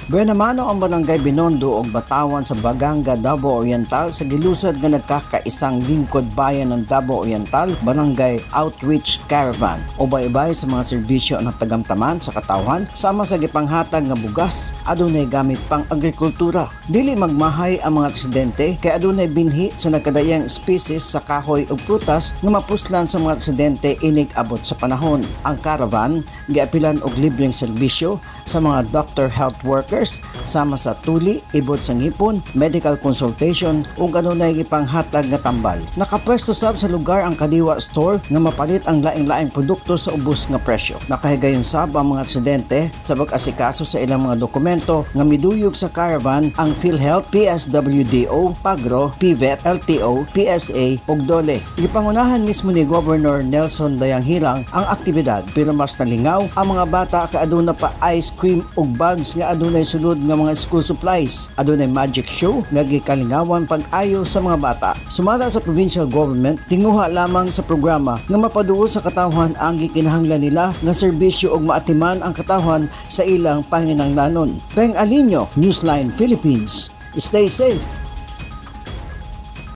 Buena mano ang Barangay Binondo ug Batawan sa Baganga, Davao Oriental sa gilusad nga nagkakaisang Lingkod Bayan ng Davao Oriental Barangay Outreach Caravan. Ubay-ubay sa mga serbisyo ng tagamtaman sa katawhan sama sa gipanghatag nga bugas, adunay gamit pang agrikultura. Dili magmahay ang mga residente kay adunay binhi sa nagkadayang species sa kahoy ug prutas nga mapuslan sa mga residente inig abot sa panahon. Ang caravan giapilan og libreng serbisyo sa mga doctor, health workers sama sa tuli, ibot sa ngipon, medical consultation ug adunay gipanghatag nga tambal. Nakapwesto sab sa lugar ang Kadiwa Store nga mapalit ang laing-laing produkto sa ubos nga presyo. Nakahigayon sab ang mga residente sa pag-asikaso sa ilang mga dokumento nga miduyog sa caravan ang PhilHealth, PSWDO, Pagro, PVET, LTO, PSA ug DOLE. Gipangunahan mismo ni Governor Nelson Dayanghirang ang aktibidad, pero mas nalingaw ang mga bata kay aduna pa ice cream ug bags nga adunay sulod nga mga school supplies. Adunay magic show nga gikalingawan pag-ayo sa mga bata. Sumala sa provincial government, tinguha lamang sa programa nga mapaduol sa katawhan ang gikinahanglan nila nga serbisyo ug maatiman ang katawhan sa ilang panginahanglanon. Peng Alinio, Newsline Philippines. Stay safe.